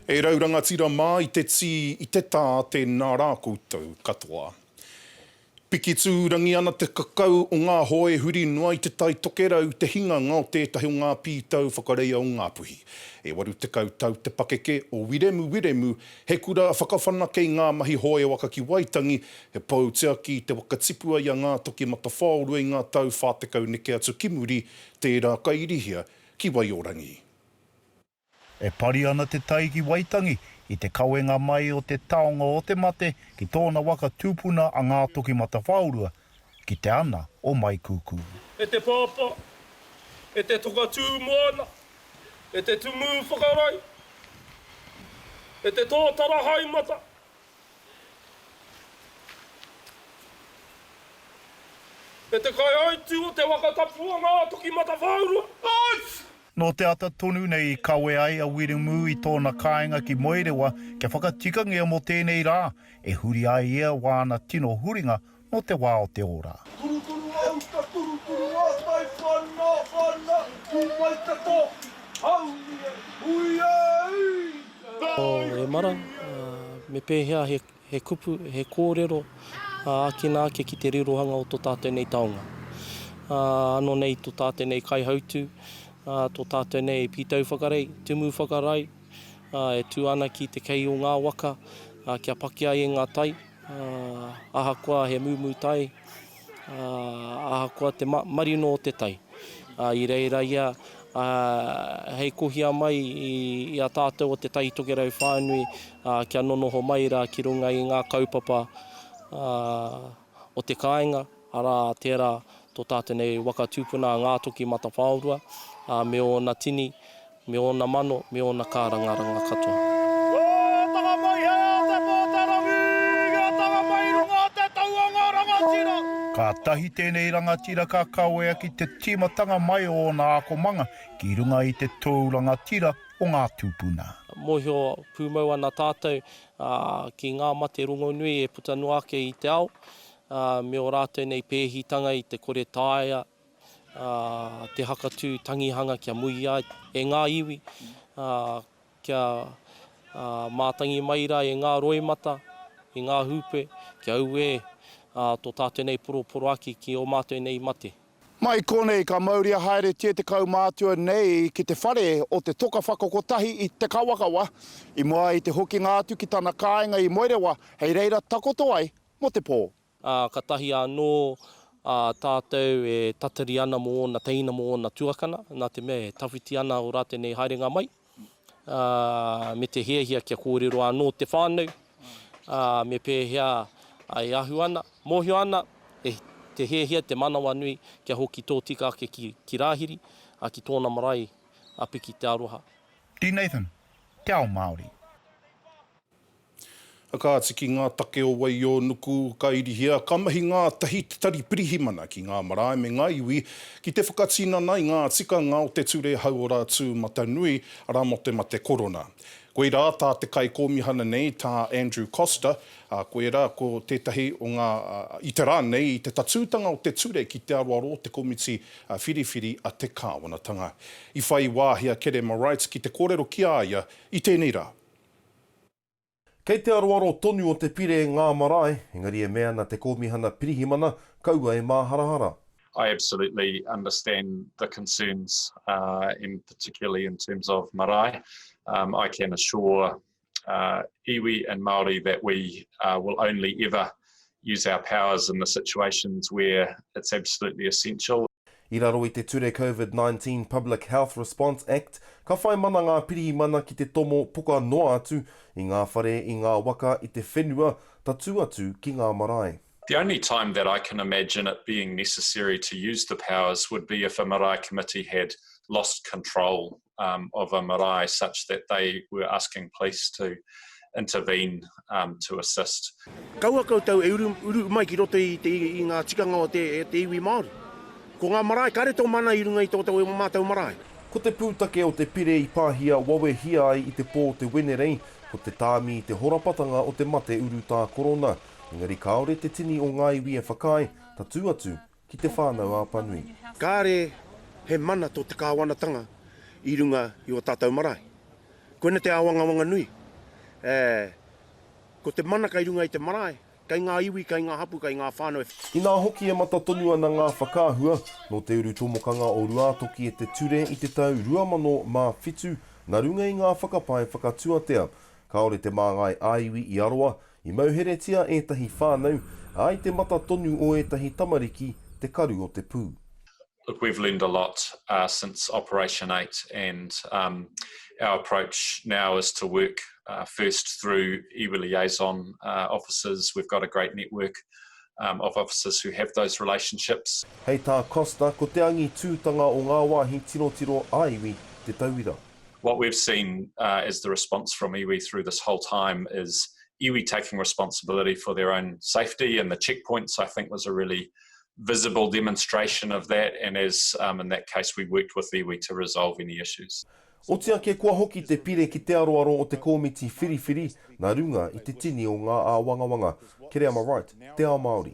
E rau rangatira mā i te tī, i te tā, tēnā rā koutou katoa. Piki tūrangi ana te kakau o ngā hoe huri noa i Te Tai Tokerau te hinganga o tētahi o ngā pītau whakareia o Ngāpuhi. E 80 tau te pakeke o Wiremu Wiremu, he kura whakawhanake i ngā mahi hoe waka ki Waitangi, he pou tiaki i te waka tipua i a Ngātokimatawhaorua i ngā tau 40 neke atu ki muri, tērā ka irihia ki Waiorangi. E pari ana te tai ki Waitangi i te kawenga mai o te taonga o te mate ki tōna waka tupuna a Ngātokimatawhaorua ki te ana o Maikūkū. E te pāpā, e te toka tū moana, e te tumu whakarae, e te tōtara haemata, E te kaihautū o te waka tapu o Ngātokimatawhaorua. Nō te ata tonu nei i kawe ai a Wiremu i tōna kāinga ki Moerewa kia whakatikangia mō tēnei rā e huri ai ia wāna tino huringa nō te wā o te ora. Turuturu a uta, turuturu a tai, whana, whana, tū mai te tōki, haumi e, hui e, ī! E mara, me pēhea he kupu, he kōrero ākina ake ki te rirohanga o tō tātou nei taonga. Anō nei tō tātou nei kaihautū, tō tātou nei pītau whakarei, tumu whakarae, e tū ana ki te kei o ngā waka, kia paki ai e ngā tai, ahakoa he mūmū tai, ahakoa te marino o te tai. I reira ia, hei kohia mai i a tātou o Te Tai Tokerau whānui kia nonoho mai rā ki runga i ngā kaupapa o te kāinga, arā, tērā tō tātou nei waka tūpuna a Ngātokimatawhaorua me ōna tini me ōna mano, me ōna kārangaranga katoa. Kia tanga mai he a te pō te rangi, kia tanga mai i runga o te tau o ngā rangatira. Kātahi tēnei rangatira ka kawea ki te tīmatanga mai o ōna akomanga ki runga i te tou rangatira o ngā tūpuna. Mōhio pūmau ana tātou ki ngā mate rongonui e puta noa ake i te ao, me ō rātou nei pēhitanga i te kore taea ā, te hakatū tangihanga kia muia ai e ngā iwi, ā, kia mātangi mai rā e ngā roimata, i ngā hūpē, kia auē, ā, tō tātou nei poroporoaki ki ō mātou nei mate. Mai konei ka mauria haeretia te kaumātua nei ki te whare o te Toka Whakakotahi i Te Kawakawa, i mua i te hokinga atu ki tana kāinga i Moerewa hei reira takoto ai mō te pō. Ā, katahi anō ā tātou e tatari ana mō ōna teina, mō ōna tuakana, nā te mea e tawhiti ana ō rātou nei haerenga mai, ā, me te hiahia kia kōrero anō te whānau, ā, me pēhea e ahu ana, mōhio ana, e, te hiahia, te manawanui kia hoki tōtika ake ki, ki Rāhiri, ā, ki tōna marae a Piki Te Aroha. Dee Nathan, Te Ao Māori. Kāti ki ngā take o Waiōnuku, ka irihia, ka mahi ngātahi te Tari Pirihimana ki ngā marae me ngā iwi ki te whakatinana i ngā tikanga o te Ture Hauora Tūmatanui, arā mō te mate korona. Koirā tā te kaikōmihana nei, tā Andrew Coster, ā, koirā ko tētahi o ngā, i te rā nei, i te tatūtanga o te ture ki te aroaro o te komiti whiriwhiri a te kāwanatanga. I whai wāhi a Kerema Wright ki te kōrero ki a ia i tēnei rā. Kei te aroaro tonu o te pire ngā marae, engari e mea ana te Kōmihana Pirihimana, kaua e māharahara. I absolutely understand the concerns and particularly in terms of marae. I can assure iwi and Māori that we will only ever use our powers in the situations where it's absolutely essential. I raro i te Ture Covid-19 Public Health Response Act, ka whai mana ngā pirihimana ki te tomo poka noa atu i ngā whare, i ngā waka, i te whenua, tatū atu ki ngā marae. The only time that I can imagine it being necessary to use the powers would be if a marae committee had lost control um, of a marae such that they were asking police to intervene um, to assist. Kaua koutou e uru, uru mai ki roto i, te, i ngā tikanga o te, te iwi Māori. Ko ngā marae, kare tō mana i runga i tō, tō mātou marae. Ko te pūtake o te pire i pāhia wawehia ai i te pō o te Wenerei, ko te tāmi i te horapatanga o te mate urutā korona. Engari kāore te tini o ngā iwi e whakaae, tatū atu ki Te Whānau-a-Apanui. Kāre he mana tō te kāwanatanga i runga i ō tātou marae. Koina te āwangawanga nui. E, ko te mana kei runga i te marae, kei ngā iwi, kei ngā hapu, kei ngā whānau e. Inā hoki e mata tonu ana ngā whakaahua, nō te urutomokanga o Ruātoki e te ture i te tau 2007, nā runga i ngā whakapae whakatuatea. Kāore te māngai ā-iwi i aroa, i mauheretia ētahi whānau, ā, i te mata tonu o ētahi tamariki te karu o te pū. Look, we've learned a lot uh, since Operation 8, and um, our approach now is to work uh, first through iwi liaison uh, officers. We've got a great network um, of officers who have those relationships. Hei tā Costa, ko te angitūtanga o ngā wāhi tirotiro ā-iwi te tauira. What we've seen uh, as the response from iwi through this whole time is iwi taking responsibility for their own safety, and the checkpoints, I think, was a really visible demonstration of that, and as um, in that case we worked with iwi to resolve any issues. Oti ake kua hoki te pire ki te aroaro o te komiti whiriwhiri nā runga i te tini o ngā āwangawanga. Kereama Wright, Te Ao Māori.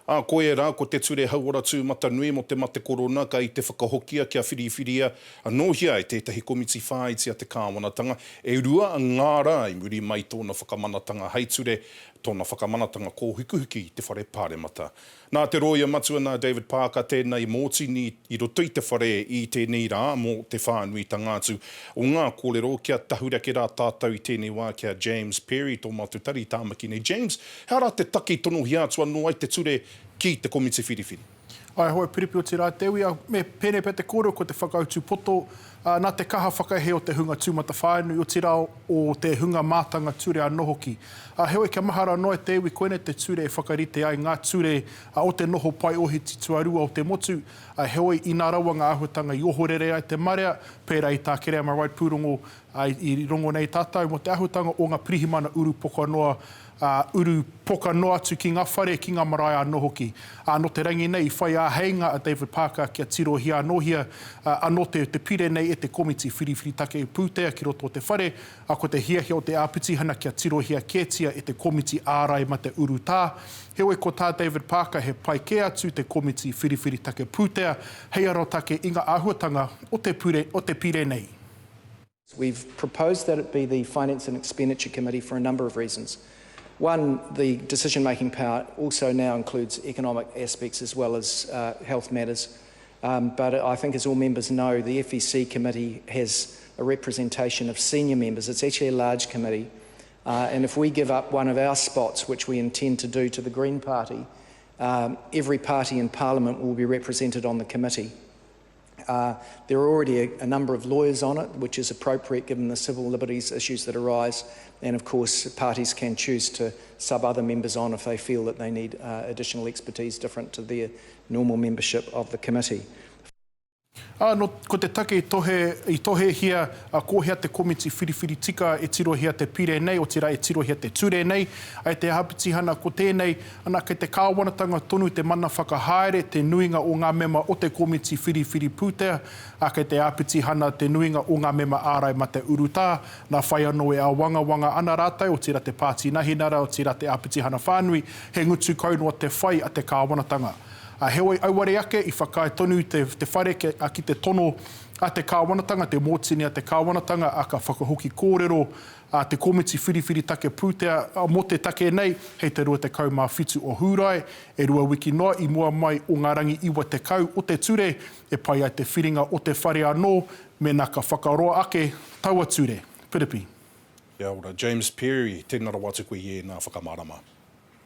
Ā, ko ērā, ko te Ture Hauora Tūmatanui mō te Mate Korona ka i te whakahokia kia whiriwhiria anōhia e tētahi komiti whāiti a te kāwanatanga e rua ngā rā i muri mai tōna whakamanatanga hei ture tōna whakamanatanga kōhikuhiki i te Whare Pāremata. Nā te rōia matua nā David Parker tēnei mōtini i roto i te whare i tēnei rā mō te whānuitanga atu o ngā kōrero kia tahuri ake rā tātou i tēnei wā ki a James Perry tō mātou tari i Tāmaki nei. James, he aha rā te take i tonohia atu anō ai te ture ki te komiti whiriwhiri? Ae hoa Piripi otirā te iwi, me pēnei pea te kōrero ko te whakautu poto, ā, nā te kaha whakahē o te hunga tūmatawhānui, otirā o te hunga mātanga ture anō hoki. Ā, heoi kia mahara noa e te iwi koinei te ture e whakarite ai ngā ture o te noho pae ohiti tuarua o te motu, ā, heoi inā rawa ngā āhuatanga i ohorere ai te marea, pērā i tā Kereama Wright pūrongo, ā, i rongo nei tātou mō te āhuatanga o ngā pirihimana uru pokanoa, ā, uru poka noa atu ki ngā whare, ki ngā marae anō hoki. Ā, nō te rangi nei i whai āheinga a David Parker kia tirohia anōhia anō te, te pire nei e te Komiti Whiriwhiri Take Pūtea ki roto o te whare, ā, ko te hiahia o te āpitihana kia tirohia kētia e te Komiti Ārai Mate Urutā. Heoi, ko tā David Parker he pai kē atu te Komiti Whiriwhiri Take Pūtea hei arotake i ngā āhuatanga o te pure, o te pire nei. We've proposed that it be the Finance and Expenditure Committee for a number of reasons. One, the decision-making power also now includes economic aspects as well as uh, health matters. Um, but I think, as all members know, the FEC committee has a representation of senior members. It's actually a large committee. Uh, and if we give up one of our spots, which we intend to do to the Green Party, um, every party in Parliament will be represented on the committee. Uh, there are already a, a number of lawyers on it, which is appropriate given the civil liberties issues that arise. And of course, parties can choose to sub other members on if they feel that they need uh, additional expertise different to their normal membership of the committee. Ā, nō, ko te take i tohe, i tohehia, ā, ko hea te komiti whiriwhiri tika e tirohia te pire nei, otirā e tirohia te ture nei, e te āpitihana ko tēnei, ana, kei te kāwanatanga tonu te mana whakahaere, te nuinga o ngā mema o te komiti whiriwhiri pūtea, ā, kei te āpitihana te nuinga o ngā mema ārai mate urutā, nā whai anō e āwangawanga ana rātou, otirā te Pāti Nahinara, otirā te āpitihana whānui, he ngutu kau noa te whai a te kāwanatanga. Ā, heoi, auare ake, i whakaae tonu te, te whare ki, ā, ki te tono a te kāwanatanga, te mōtini a te kāwanatanga, ā, ka whakahoki kōrero a te Komiti Whiriwhiri Take Pūtea mō te take nei hei te 27 o Hūrae, e rua wiki noa i mua mai o ngā rangi 90 o te ture e pai ai te whiringa o te whare anō mēnā ka whakaroa ake taua ture. Piripi. Kia ora. James Perry, tēnā rawa atu koe i ēnā whakamārama.